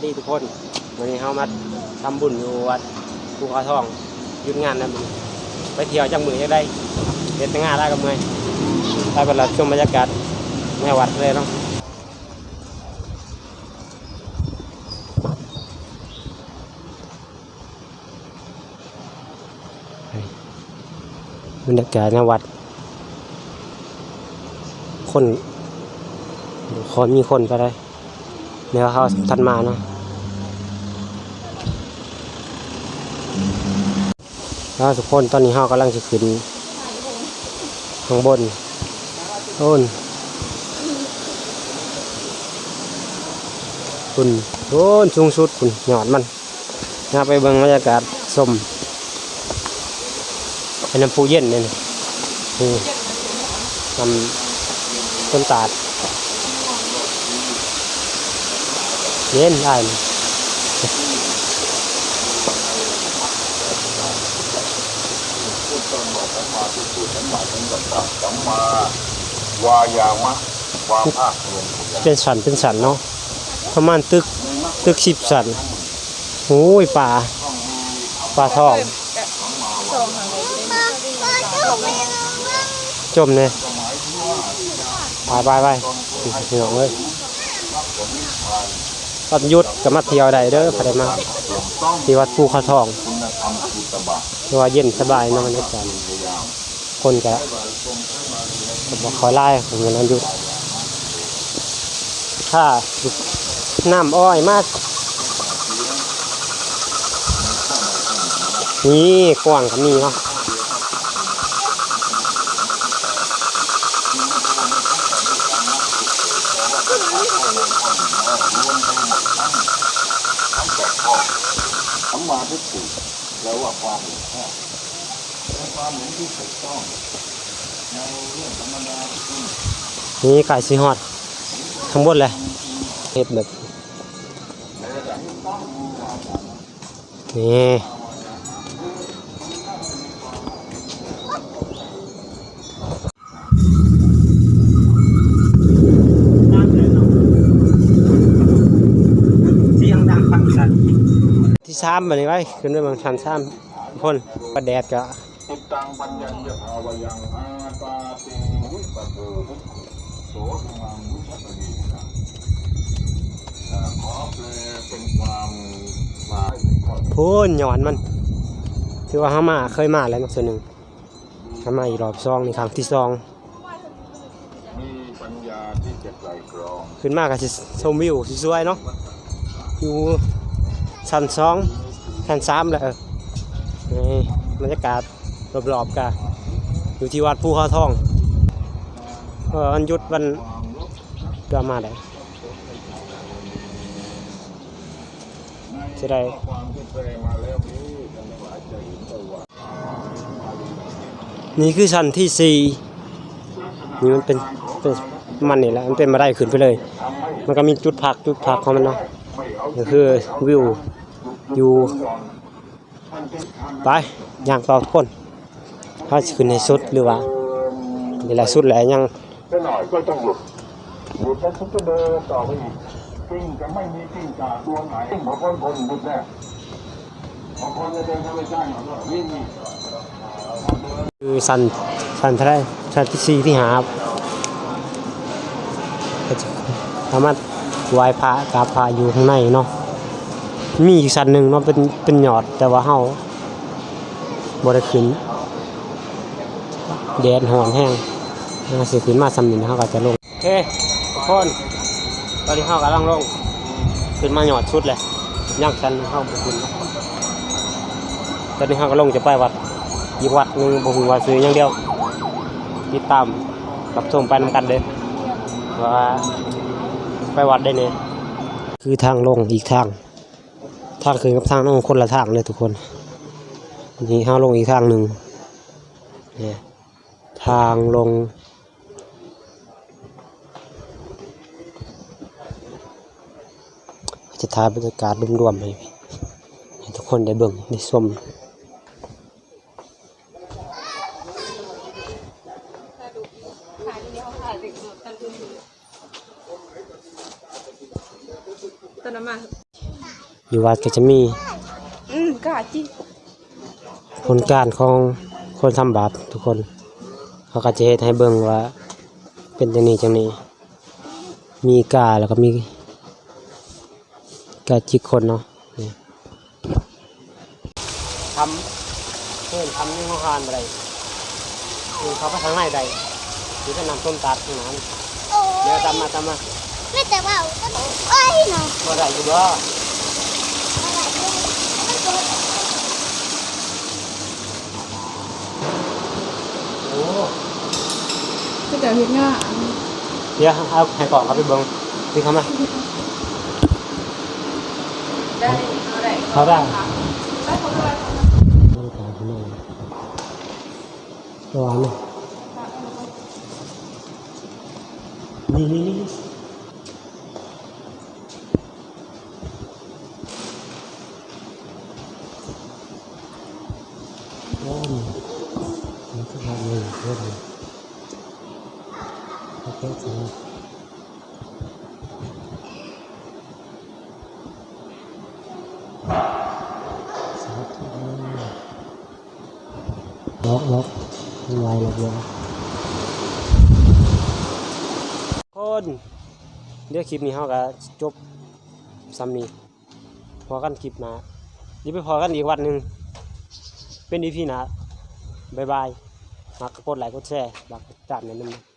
ດີທຸກຄົນ, ມື້ນີ້ເຮົາມາທຳບຸນຢູ່ວັດພູເຂົາທອງ, ຢຸດງານນຳ ໄປທ່ຽວຈັກມື້ຈັ່ງໃດ, ເຮັດແຕ່ງານຫຼາຍກໍເມື່ອຍ. ໄປບັດລະຊົມບັນຍາກາດໃນວັດເລີຍເນາະ. ບັນຍາກາດໃນວັດ ຄົນ ບໍ່ຄ່ອຍມີຄົນປານໃດ ແນວເຮົາທັນມາເນາະ. ເອົາ ທຸກຄົນ, ຕອນນີ້ເຮົາກຳລັງຊິຂຶ້ນຂ້າງບົນໂອ້ນ ພຸ້ນ ໂອ້ນ ສູງສຸດພຸ້ນ ຍອດມັນ. ເຮົາໄປເບິ່ງບັນຍາກາດຊົມ ແມ່ນ້ຳພູເຢັນເດ້ນີ້ ນີ້ ນ້ຳຕົ້ນຕາດ ເຢັນອ້າຍ. ເປັນຊັ້ນເປັນຊັ້ນເນາະ ປະມານຕຶກ ຕຶກສິບຊັ້ນ. ໂອ້ຍ ປາ ປາທອງ ຈົມແດ່. ໄປໆໆ ພີ່ນ້ອງເອີຍ, ວັນຢຸດກໍມາທ່ຽວໄດ້ເດີ, ໃຜໄດ້ມາທີ່ວັດພູເຂົາທອງ ຖືວ່າເຢັນສະບາຍເນາະ ບັນຍາກາດ. ຄົນກະ ກະບໍ່ຄ່ອຍຫຼາຍ ມື້ວັນຢຸດ. ຖ້ານ້ຳອ້ອຍມາ ນີ້ ກວ້າງກໍມີເນາະ. ສຳມາທິດຖິ ແປວ່າຄວາມເຫັນຊອບ ແລະ ຄວາມເຫັນທີ່ຖືກຕ້ອງໃນເລື່ອງທຳມະດາ. ນີ້ໃກ້ຊິຮອດຂ້າງບົນແລ້ວ ເຮັດແບບນີ້. ທີ່ສາມ ບາດນີ້ໄວ້ ຂຶ້ນໄປເບິ່ງຊັ້ນສາມພຸ້ນ ວ່າແດດກໍ ພຸ້ນ ຍອດມັນ ຖືວ່າເຮົາມາ ເຄີຍມາແລ້ວເນາະ ເທື່ອໜຶ່ງ. ທຳມາອີກລອບສອງ ນີ້ຄັ້ງທີສອງ. ຂຶ້ນມາກໍຊິຊົມວິວສວຍໆເນາະ ຢູ່ຊັ້ນສອງ ຊັ້ນສາມແລ້ວ. ເອີ ນີ້ບັນຍາກາດລອບໆ ກະຢູ່ທີ່ວັດພູເຂົາທອງ. ເອີ ວັນຢຸດ ວັນ ກໍມາໄດ້ ຈະໄດ້ ນີ້ຄືຊັ້ນທີສີ່ ນີ້ມັນເປັນ ເປັນ ມັນນີ້ແຫຼະ ມັນເປັນບັນໄດຂຶ້ນໄປເລີຍ. ມັນກໍມີຈຸດພັກ ຈຸດພັກຂອງມັນເນາະ ກໍຄືວິວຢູ່ ໄປ ຍ່າງຕໍ່ທຸກຄົນ. ເຮົາຊິຂຶ້ນໃຫ້ສຸດ ຫຼືວ່ານີ້ແຫຼະສຸດແຫຼະ ຍັງ ຄືຊັ້ນ ຊັ້ນເທົ່າໃດ ຊັ້ນທີສີ່ ທີຫ້າ ກໍຈະສາມາດໄຫວ້ພະ ກາບພະຢູ່ຂ້າງໃນເນາະ. ມີອີກຊັ້ນໜຶ່ງເນາະ ເປັນ ເປັນຍອດ ແຕ່ວ່າເຮົາ ບໍ່ໄດ້ຂຶ້ນ ແດດຮ້ອນແຮງ. ເຮົາຊິຂຶ້ນມາສ່ຳນີ້ ເຮົາກໍຈະລົງ. ໂອເຄ ທຸກຄົນ ຕອນນີ້ເຮົາກຳລັງລົງ ຂຶ້ນມາຍອດສຸດແລ້ວ ຍັງຊັ້ນເຮົາບໍ່ຂຶ້ນ. ຕອນນີ້ເຮົາກໍລົງຈະໄປວັດ ອີກວັດໜຶ່ງ ບໍ່ຮູ້ວ່າຊື່ຫຍັງ. ດຽວຕິດຕາມຮັບຊົມໄປນຳກັນເດີ້ ວ່າໄປວັດໃດແດ່. ຄືທາງລົງອີກທາງ ທາງຂຶ້ນກັບທາງລົງຄົນລະທາງເລີຍທຸກຄົນ. ນີ້ເຮົາລົງອີກທາງໜຶ່ງ ນີ້ ທາງລົງ ຈະຖ່າຍບັນຍາກາດລວມໆ ໃຫ້ ໃຫ້ທຸກຄົນໄດ້ເບິ່ງໄດ້ຊົມ. ຕອນນັ້ນມາ ຢູ່ວັດກໍຈະມີ ອືມ ກ້າຈິ ຜົນການຂອງຄົນທຳບາບທຸກຄົນ ເຂົາກໍຈະເຮັດໃຫ້ເບິ່ງວ່າເປັນຈັ່ງນີ້ຈັ່ງນີ້ ມີກ້າ ແລ້ວກໍມີກ້າຈິກຄົນເນາະ ນີ້ ຖ້ຳ ເພິ່ນຖ້ຳຍັງເຮົາຫານບໍ່ໄດ້ ເພິ່ນເຂົ້າໄປທາງໃນໄດ້ ມີແຕ່ນ້ຳຕົ້ນຕາດຂ້າງໜ້ານີ້ ດຽວຕາມມາ ຕາມມາ ມີແຕ່ເວົ້າກັນ ໂອ້ຍເນາະ ບໍ່ໄດ້ຢູ່ບໍ່? ໂອ້ ເຂົາເຈົ້າເຮັດງານ ດຽວເອົາໃຫ້ກ້ອງເຂົາໄປເບິ່ງ ຕິດເຂົ້າມາ ໄດ້ ເຂົ້າໄດ້ ໄດ້ ເຂົ້າໄດ້ ໂອ້ ນີ້ ນີ້ ນີ້ ນີ້ ໂອ້ ມັນຄືວ່າມີເພິ່ນ ໂອເຄ ສາທຸ ສາທຸ ອອກ ອອກ ໄວແລ້ວ ທຸກຄົນ ດຽວຄລິບນີ້ເຮົາກໍຈົບສ່ຳນີ້ ພໍ້ກັນຄລິບໜ້າ ດຽວໄປພໍ້ກັນອີກວັດໜຶ່ງ ເປັນອີພີໜ້າ ບາຍບາຍ ມັກກໍກົດໄລກົດແຊ ຝາກຕິດຕາມແດ່ເດີ.